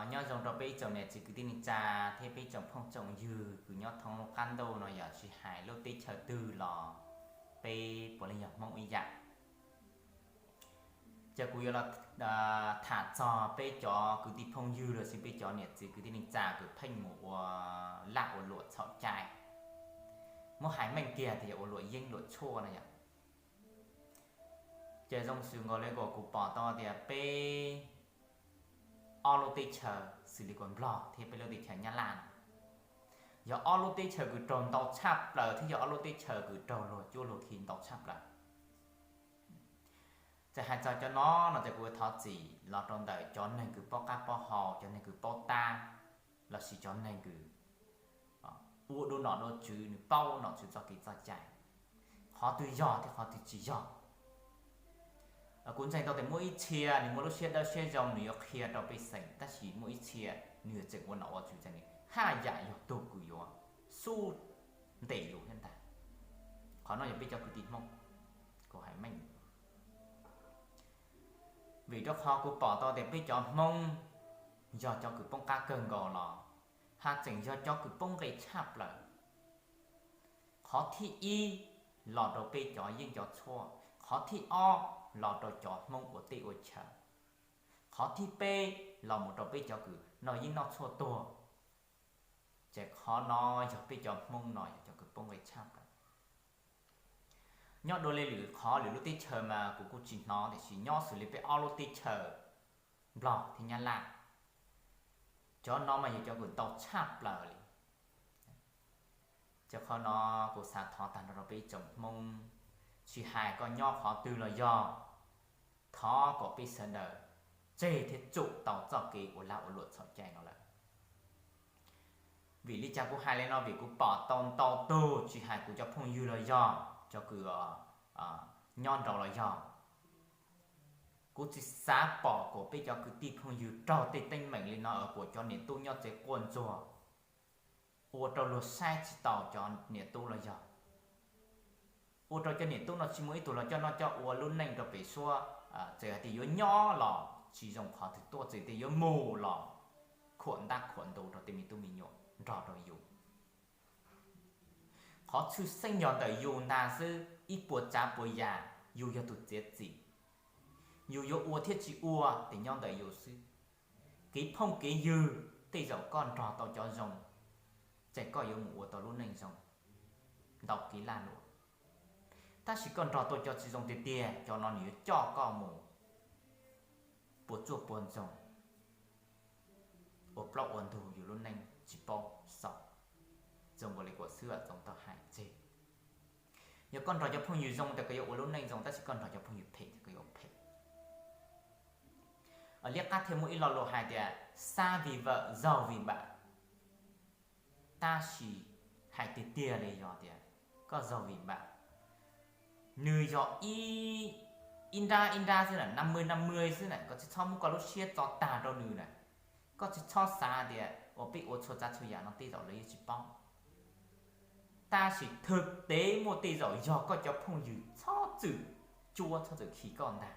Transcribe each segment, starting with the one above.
Nyob zoo rau peb ib tsoom niam txiv kwv tij neej tsa thiab peb tsoom phooj tsoom ywg kws nyob thoob lub qab ntuj no, yog tsis hais lub teb chaws twg los peb puav leej yog Hmoob ib yam. Ces kuv yuav los tham txog peb cov kwv tij phooj ywg los sis peb cov niam txiv kwv tij neej tsa kws pheej mus ua laj ua luam txhaum cai. Muab hais meej kiag tias yog ua luam yeeb luam tshuaj no yom. Ces zoo xws nkaus li uas kuv pom tau tias peb ob lub teb chaws xws li uas Nplog thiab peb lub teb chaws Nyab Laj no, yog ob lub teb chaws kws raug ntaus tshaj plaws thiab yog ob lub teb chaws kws raug luag cuab luag khi ntaus tshaj plaws. Ces hais txog cov no no ces kuv thov txim los rau ntawm cov neeg kws paub qab paub hau, cov neeg kws paub tab, los sis cov neeg kws ua dua nom dua tswv, nws paub nom tswv txoj kev txoj cai, qhov twg yog thiab qhov twg tsis yog. Kuv ntseeg tau tias muaj ib txhia nws muaj lub siab dawb siab zoo nws yuav qhia rau pej xeem, tab sis muaj ib txhia nws yuav tseem ua nom ua tswv ces nws haj yam yog tug kws yuav xub ntes yus thiab ntag. Qhov no yog peb cov kwv tij Hmoob, kuv hais meej. Vim rau qhov kuv pom tau tias peb cov Hmoob yog cov kws poob qab kawg nkaus los haj tseem yog cov kws poob nqe tshaj plaws. Qhov thib ib los rau peb cov yeeb cov tshuaj, qhov thib ob los rau cov Hmoob ua teb ua chaw, qhov thib peb los mus rau peb cov kws noj yeeb noj tshuaj tuag. Ces qhov no yog peb cov Hmoob no yog cov kws poob nqe tshaj plaws. Nyob dua li lwm qhov lwm lub teb chaws mas kuv kuj tsis hnov, tiam sis nyob xws li peb ob lub teb chaws Nplog thiab Nyab Laj, cov no mas yog cov kws ntau tshaj plaws li. Ces qhov no kuv xav thov tag nrho rau peb ib tsoom Hmoob, tsis hais koj nyob qhov twg los yog, thov kom peb sawv daws tseg thiab tsum tau txoj kev ua lag ua luam txhaum cai no lawm. Vim li cas kuv hais li no? Vim kuv pom tau ntau tug, tsis hais kuv cov phooj ywg los yog cov kws nyob nraud los yog, kuv tsis xav pom kom peb cov kwv tij phooj ywg raug tej teeb meem li no, kom cov niam tub nyob tsev quaj ntsuag, ua rau luag saib tsis taus cov niam tub los yog, ua rau cov niam tub no tsis muaj ib tug los coj noj coj ua lub neej rau pem suab. Txawm hais tias yuav nyob los tsis zoo qhov twg tuaj, txawm tias yuav mus los khuam ntab khuam ntuv rau tej me tub me nyuam nrog rau yus. Qhov tshwj xeeb yog ntawm yus ntag xwb, ib puas tsav puas yam yus yog tus txiav txim. Yus yuav ua thiab tsis ua ces nyob ntawm yus xwb. Kev phooj kev ywg, tej zaum koj nrog tau cov zoo, ces koj yuav mus ua tau lub neej zoo ntau kev lag luam. Tab sis koj nrog tau cov tsis zoo tiag tiag, cov no nws yuav coj koj mus puas tsuaj puas ntsoog, ua plaub ua ntug yus lub neej tsis paub xaus. Zoo nkaus li kuv xwb, Txoov tau hais tseg, yog koj nrog cov phooj ywg zoo ces koj yuav ua lub neej zoo, tab sis koj nrog cov phooj ywg phem ces koj yuav phem. Liab qab thiaj muaj ib lo lus hais tias, sab vì vợ, giàu vì bạn. Tab sis hais tiag tiag li yog tias koj giàu vì bạn, nws yog ib nrab ib nrab xwb na, năm mươi năm mươi xwb na, koj tsis txhob muab koj lub siab tso tag rau nws na. Koj tsis txhob xav tias uas peb ua txhua tsav txhua yam no tej zaum lawv yuav tsis paub. Tab sis thwm tev muaj tej zaum yog koj cov phooj ywg txhob txwm cuab txhob txwm khi koj ntag.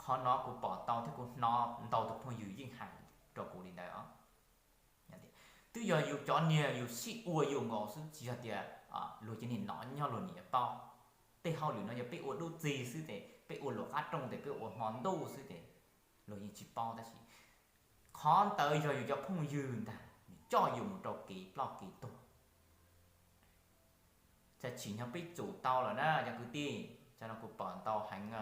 Qhov no kuv pom tau thiab kuv hnov ntau tus phooj ywg yeej hais rau kuv li ntawd os. Twb yog yus cov niag yus sib ua yus nkaus xwb, tsis yog tias luag cov niag no nyob luag niam paub. Tej hauj lwm no yog peb ua dub txig xwb ces, peb ua luam qab rooj ces, peb ua hmo ntuj xwb ces luag yeej tsis paub. Tab sis qhov ntawd yog yus cov phooj ywg ntag, nws coj yus mus rau kev ploj kev tuag. Txawm tsim nyog peb tsum tau lawm na cov kwv tij, cov no kuv pom ntau heev.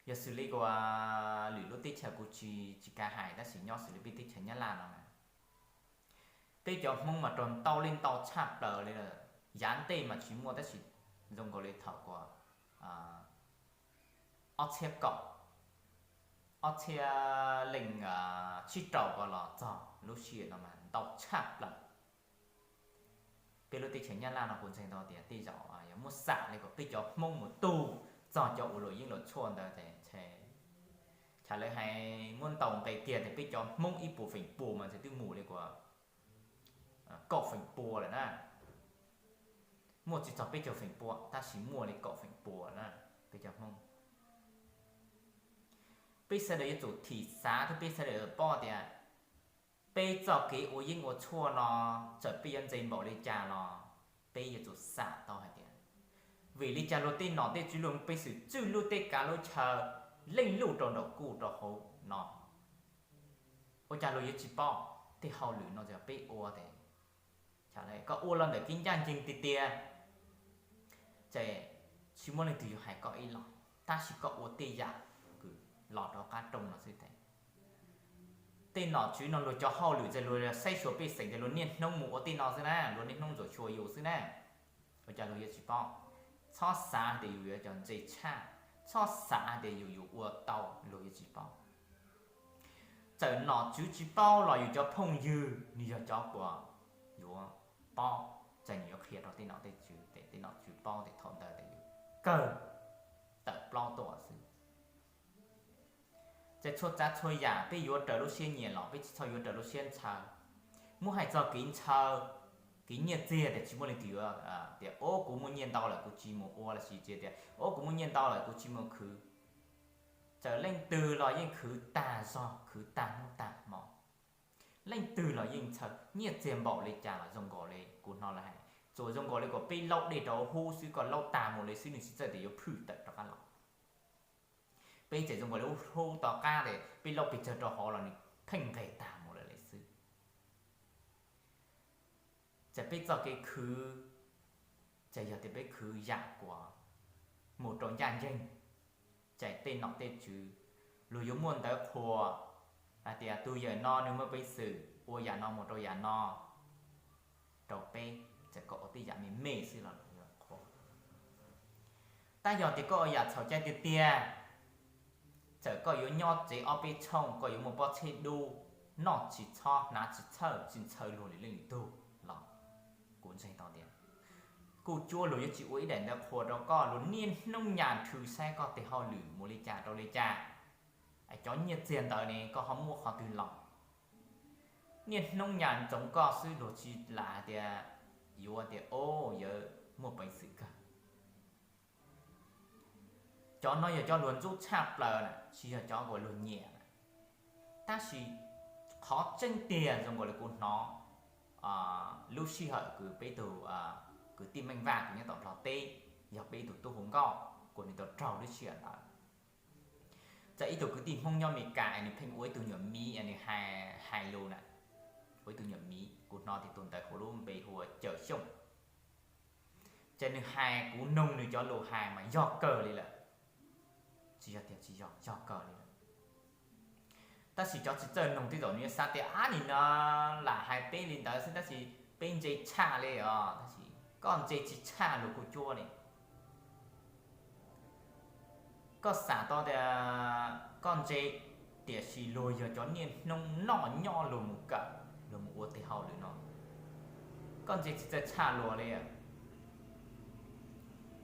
Yog xws li uas lwm lub teb chaws kuv tsis, tsis kav hais, tab sis nyob xws li peb teb chaws Nyab Laj no na, peb cov Hmoob mas raug ntau li ntau tshaj plaws li lawm. Yav ntej mas tsis muaj, tab sis zoo nkaus li thaum uas ob txhiab kaum, ob txhiab leej tsib rau ko los txog lub sij hawm no mas ntau tshaj plaws. Peb lub teb chaws Nyab Laj no kuv ntseeg tau tias tej zaum yog muab xam li kom peb cov Hmoob mus tu txog cov ua luam yeeb luam tshuaj ntawd ces, chav lawv hais muab ntaus nqe kiag tias peb cov Hmoob ib puas feem pua mas ntshe twb mus li uas kaum feem pua lawm na. Muaj tsis txog peb caug feem pua tab sis muaj li kaum feem pua na, peb cov Hmoob. Peb sawv daws yuav tsum thim xav thiab peb sawv daws yuav paub tias peb txoj kev ua yeeb ua tshuaj no, txawm peb yuav ntse npaum li cas los peb yuav tsum xam tau hais tias, vim li cas luag tej nom tej tswv luag peev xwm txwj lub teb kav lub chaw leej luj rau nraum kuj rau hauv no, ua cas luag yuav tsis paub tej hauj lwm no peb ua es koj ua los ntawm kev ncaj ncees tiag tiag, ces tsis muaj leej twg yuav hais koj ib los, tab sis koj ua tej yam kws los rov qab rooj no xwb. Tej nom tswv no luag cov hauj lwm ces luag saib xyuas pej xeem ces luag niaj hnub mus ua tej no xwb na, luag niaj hnub ntsuam xyuas yus xwb na. Ua cas luag yuav tsis paub? Txhob xav tias yus yuav cov ntse tshaj, txhob xav tias yus yus ua tau luag yuav tsis paub. Txawm nom tswv tsis paub los yus cov phooj ywg nws yog cov uas yuav paub, ces nws yuav qhia rau tej nom tej tswv, tej nom tswv paub ces thaum ntawd yus kawg tawm plaub tuam xwb. Ces txhua tsav txhua yam peb yuav raws lub siab nyiam los peb tsis txhob yuav raws lub siab ntshaw. Muab hais txog kev ntshaw, kev nyiaj txiag tias tsis muaj leej twg yuav tias, o, kuv muaj nyiaj ntau lawm kuv tsis mus ua lossis tias, o, kuv muaj nyiaj ntau lawm kuv tsis mus khwv. Txawm leej twg los yeej khwv tag zog khwv tag hnub tag hmo. Leej twg los yeej ntshaw, nyiaj txiag npaum li cas los zoo nkaus li kuv hnov lawv hais, txuas zoo nkaus li kom peb laub dej rau hub xwb, koj laub tag mus li xwb nws tsis txawj tias yuav phwj tawm rov qab los. Peb tseem zoo nkaus li ub hub tom qab es peb laub pes tsawg rau hauv los nws pheej nqes tag mus lawm li xwb. Ces peb txoj kev khwv, ces yog tias peb khwv yam uas mus rau ncaj ncees, ces tej nom tej tswv luag yuav muaj ntawv qhuas hais tias tus yawm no nws muaj peev xwm ua yam no mus rau yam no rau peb, txawm koj ua tej yam me me xwb los luag yuav qhuas. Tab yog tias koj ua yam txhaum cai tiag tiag, txawm koj yuav nyob tsev ob peb tshooj, koj yuav muaj pob txhiab dub, noj tsis txhob hnav tsis txhawj tsis ntshaw luag li leej twg tug los kuv ntseeg tau tias kuj cuab luag yuav tsis ua ib daim ntawv qhuas rau koj, luag niaj hnub nyas nrhw saib koj tej hauj lwm mus li cas rau li cas. Cov nyiaj txiag ntawd ne koj ho muab qhov twg los? Niaj hnub nyas ntsoov koj xwb, luag tsis lam hais tias yuav tias o, yawg muaj peev xwm kawg. Cov no yog cov luag ntxub tshaj plaws na, tsis yog cov uas luag nyiam na. Tab sis qhov tseeb tiag zoo nkaus li kuv hnov lub sij hawm kws peb tug kwv tij Meej Vaj kws nyob tom Nplog teb, yog peb ib tug tub hu nkauj kuas nws tau raug lub sij hawm ntawd. Txawm ib tug kwv tij Hmoob nyob Amelikas es nws pheej ua ib tug nyuam miv es nws hais lus na, ua ib tug nyuam miv, kuv hnov tias tus ntawd hu lub npe hu ua Cawm Xyooj. Ces nws hais kuv noog nws cov lus hais mas yog kawg li lawm, tsis yog tias tsis yog, yog kawg li lawm. Tab sis cov tsis txawj noog tej zaum nws yuav xav tias ab nim no lam hais peb li ntawd xwb tab sis peb ntse tshaj li os, tab sis koj ntse tsis tshaj luag kuj cuab li. Koj xam tau tias koj ntse, tiam sis luag yog cov niaj hnub noj nyob luag mus kawm luag mus ua tej hauj lwm no, koj ntse tsis txawj tshaj luag li.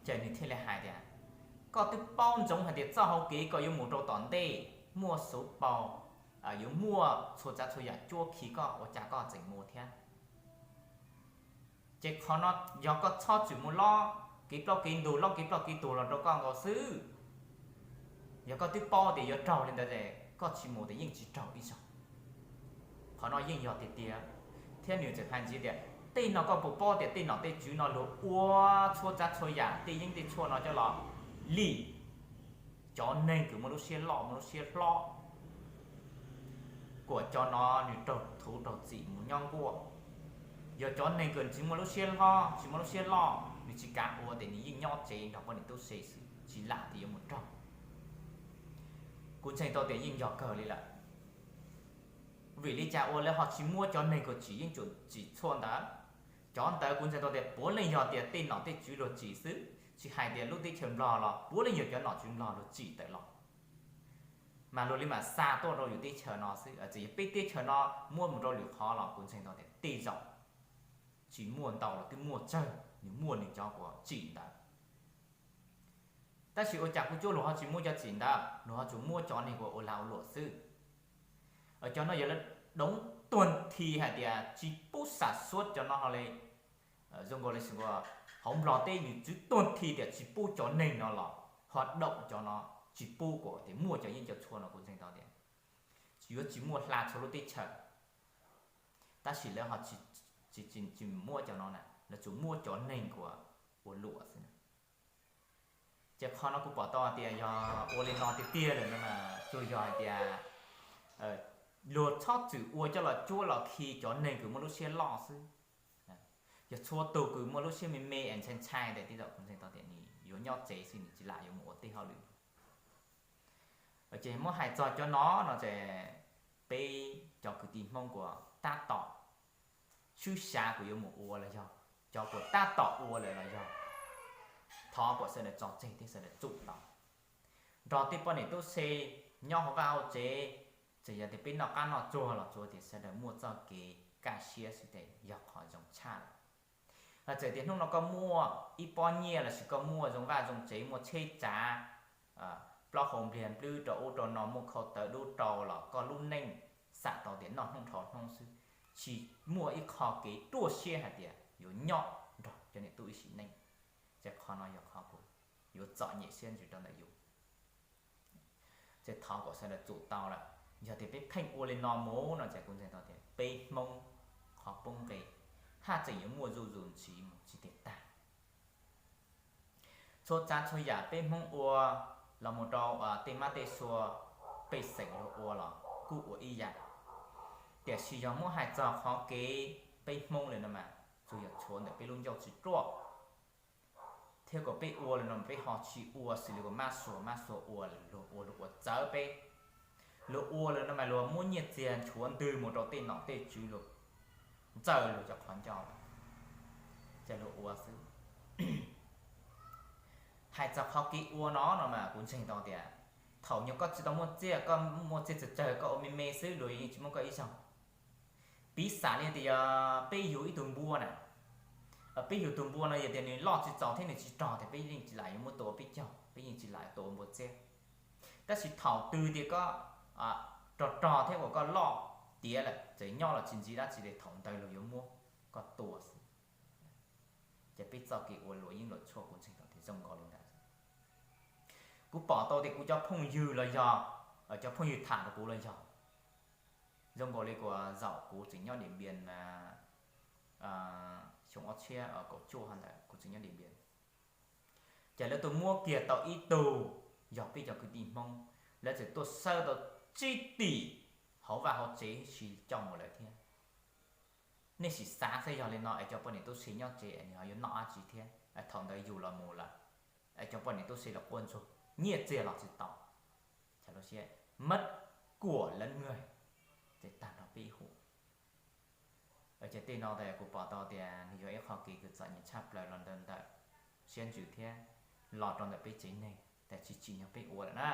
Ces nws thiaj li hais tias koj twb paub ntsoov hais tias txoj hauv kev koj yuav mus rau tom ntej muaj xuv paug, yuav muaj txhua tsav txhua yam cuab khi koj ua cas koj tseem mus thiab. Ces qhov no yog koj txhob txwm mus lob kev plaub kev ntug, lob kev plaub kev ntug los rau koj nkaus xwb. Yog koj twb paub tias yuav raug li ntawd es koj tsis mus ces yeej tsis raug ib zaug. Qhov no yeej yog tiag tiag, thiab nws tseem hais ntxiv tias tej no koj puas paub tias tej nom tej tswv no luag ua txhua tsav txhua yam tej yeeb tej tshuaj no coj los lim cov neeg kws muaj lub siab loj muaj lub siab hlob, kuas cov no nws raug thuv raug txim mus nyob nkuaj. Yog cov neeg kws tsis muaj lub siab hlob tsis muaj lub siab loj nws tsis kam ua ces nws yeej nyob tsev nrog poj niam tub se xwb tsis lam tias yuav mus raug. Kuv ntseeg tau tias yeej yog kawg li lawm. Vim li cas ua lawv ho tsis muab cov neeg kws tsim yeeb tsim tshuaj ntawd? Cov ntawd kuv ntseeg tau tias puav leej yog tias tej nom tej tswv luag tsim xwb, tsis hais tias lub teb chaws Nplog los puav leej yog cov nom tswv Nplog luag tsim tawm los. Mas luag li mam xa tuaj rau yus teb chaws no xwb, txawm yog peb teb chaws no muab mus rau lwm qhov los kuv ntseeg tau tias tej zaum tsis muaj ntau los twb muaj tsawg, nws muaj nws cov uas tsim ntawd. Tab sis ua cas kuv cuab luag ho tsis muab cov tsim ntawd, luag ho tsuas muab cov neeg uas ua lag ua luam xwb. Cov no yog lawv doov tuag nthi hais tias tsis pub xam suab cov no ho li. Zoo nkaus li hauv Nplog teb nws twb tuag nthi tias tsis pub cov neeg no los ho doom cov no, tsis pub kom tias muaj cov yeeb cov tshuaj no. Kuv ntseeg tau tias yuav tsis muaj hla txhua lub teb chaws, tab sis lawv ho tsis muab cov no na, lawv tsuas muab cov neeg uas ua luam xwb. Ces qhov no kuv pom tau tias yog ua li no tiag tiag lawm no mas tsuas yog hais tias luag txhob txwm ua coj los cuab los khi cov neeg kws muaj lub siab loj xwb. Yog txhua tus kws muaj lub siab me me es ntshai ntshai ntawm tib tau kuv ntseeg tau tias nws yuav nyob tsev xwb, nws tsis lam yuav mus ua tej hauj lwm. Ces muab hais txog cov no no ces peb cov kwv tij Hmoob kuas tab tom swb xav kuas yuav mus ua los yog cov kuas tab tom ua lawm los yog thov kom sawv daws tso tseg thiab sawv daws txum tau, nrog tej poj niam tub se nyob hauv vaj hauv tsev. Txawm yog tias peb noj qab noj tsuag los tsuav tias sawv daws muaj txoj kev kaj siab xwb ces yog qhov zoo tshaj lawm. Txawm tias hnub no koj muaj ib pob nyiaj lossis koj muaj zoo vaj zoo tsev, muaj tsheb tsav, plaub hau npliag nplwb rau ub rau no, muaj khau tawv dub rau los koj lub neej xam tau tias noj hnub dhau hnub xwb, tsis muaj ib qho kev ruaj siab hais tias yuav nyob nrog cov niam tub ib sim neej. Ces qhov no yog qhov kuv yuav txom nyem siab ntsws rau ntawm yus. Ces thov kom sawv daws txum tau lawm. Yog tias peb pheej ua li no mus no ces kuv ntseeg tau tias peb Hmoob qhov poob nqe haj tseem yuav muaj zuj zus ntxiv mus tsis tiag tag. Txhua tsav txhua yam peb Hmoob ua los mus rau tej mab tej sua, pej xeem luag ua los kuj ua ib yam. Tiam sis yog muab hais txog qhov kev peb Hmoob li no mas tsuas yog tshuav ntawm peb lub ncauj tsis ruaj thiab kom peb ua li no peb ho tsis ua xws li uas mab sua mab sua ua, luag ua luag ua txawv peb. Luag ua lawm no mas luag muab nyiaj txiag nchuav ntwg mus rau tej nom tej tswv, luag ntxaws luag cov qhov ncauj lawm, ces luag ua xwb. Hais txog qhov kev ua no no mas kuv ntseeg tau tias thaum nyuag koj tsis tau muaj txiaj, koj muaj txiaj tsawg tsawg koj ua me me xwb luag yeej tsis muab koj ib zaug. Piv xam li tias yog peb yug ib tug npua na, peb yug tug npua no yog tias nws loj tsis txaus thiab nws tsis rog tias peb yeej tsis lam yuav muab tua ua peb caug, peb yeej tsis lam tua ua npua txiab. Tab sis thaum twg tias koj rog rog thiab uas koj loj tiav lawm txawm nyob los tsis ntxiv dab tsi li, thaum ntawd luag yuav muab koj tua xwb. Ces peb txoj kev ua luam yeeb luam tshuaj kuv ntseeg tau tias zoo nkaus li ntawd. Kuv pom tau tias kuv cov phooj ywg los yog cov phooj ywg tham rau kuv los yog zoo nkaus li kuv zaum kuv tseem nyob Diam Npias, xyoo ob txhiab kaum cuaj ntawd kuv tseem nyob Diam Npias, ces lawv tuaj muab kiag tau ib tug, yog peb cov kwv tij Hmoob, lawv txawm tuaj xawb tau tsib tim hauv vaj hauv tsev tsis coj mus lawm thiab. Nej sim xav saib yog li no es cov poj niam tub se nyob tsev es nws ho yuav noj dab tsi thiab? Thaum ntawd yus los mus lawm, es cov poj niam tub se los quaj ntsuag, nyiaj txiag los tsis tau, cas lub siab mab kuam lawv nwg ces tag nrho peb ib huam. Ces tej no tas kuv pom tau tias nws yog ib qho kev kws txom nyem tshaj plaws los ntawm siab ntsws thiab los rau ntawm peb tsev neeg tas tsis tsim nyog peb ua lawm na.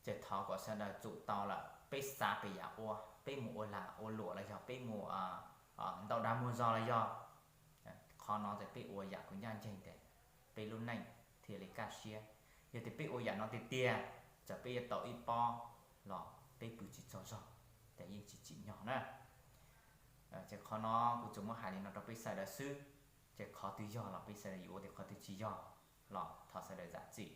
Ces thov kom sawv daws txum tau lawm, peb xav pem yam ua, peb mus ua lag ua luam los yog peb mus ntau dag muag zog los yog, qhov no tas peb ua yam kws ncaj nceeg tas peb lub neej thiaj li kaj siab. Yog tias peb ua yam no tiag tiag, txawm peb yuav tau ib pob los peb pw tsis tsaug zog, tas yeej tsis tsim nyog na. Ces qhov no kuv tsuas muab hais li no rau peb sawv daws xwb. Ces qhov twg yog los peb sawv daws yuav ua, tias qhov twg tsis yog los thov sawv daws zam txim.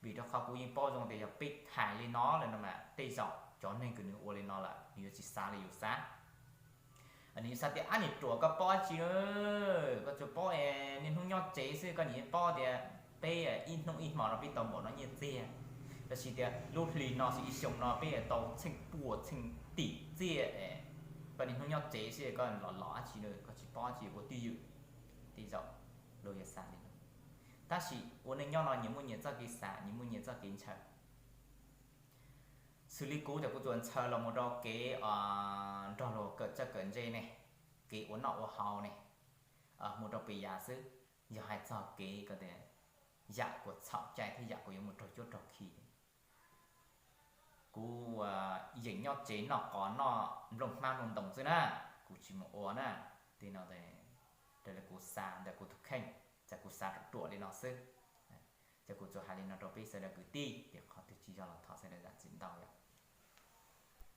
Vim rau qhov kuv yeej paub zoo tias yog peb hais li no lawm no mas tej zaum cov neeg kws nws ua li no lawm nws yuav tsis xav li yus xav. Nws yuav xav tias ab niag ruam koj paub dab tsi, koj tsuas paub niaj hnub nyob tsev xwb, koj nim paub tias peb ib hnub ib hmo no peb tau npaum no nyiaj txiag, tab sis tias lub hli no xwb ib xyoo no peb tau txheej puas txheej tim txiaj, koj niaj hnub nyob tsev xwb koj los los dab tsi, koj tsis paub dab tsi ua twj ywm. Tej zaum luag yuav xav li no, tab sis ua neej nyob no nyias muaj nyias txoj kev xav, nyias muaj nyias txoj kev ntshaw. Xws li kuv tas kuv tsuas ntshaw los mus rau kev nrog luag kawm txawj kawm ntse ne, kev ua noj ua haus ne, mus rau pem yam xwb. Yog hais txog kev ko tas yam kuas txhaum cai thiab yam kuas yuav mus raug cuab raug khi, kuv yeem nyob tsev noj qos noj nplooj hmab nplooj ntoo xwb na, kuv tsis mus ua na. Tej no raws li kuv xav ntawm kuv tus kheej, tas kuv xav ruam ruam li no xwb. Ces kuv tsuas hais li no rau peb sawv daws kwv tij, tias qhov twg tsis yog los thov sawv daws zam txim ntau yom.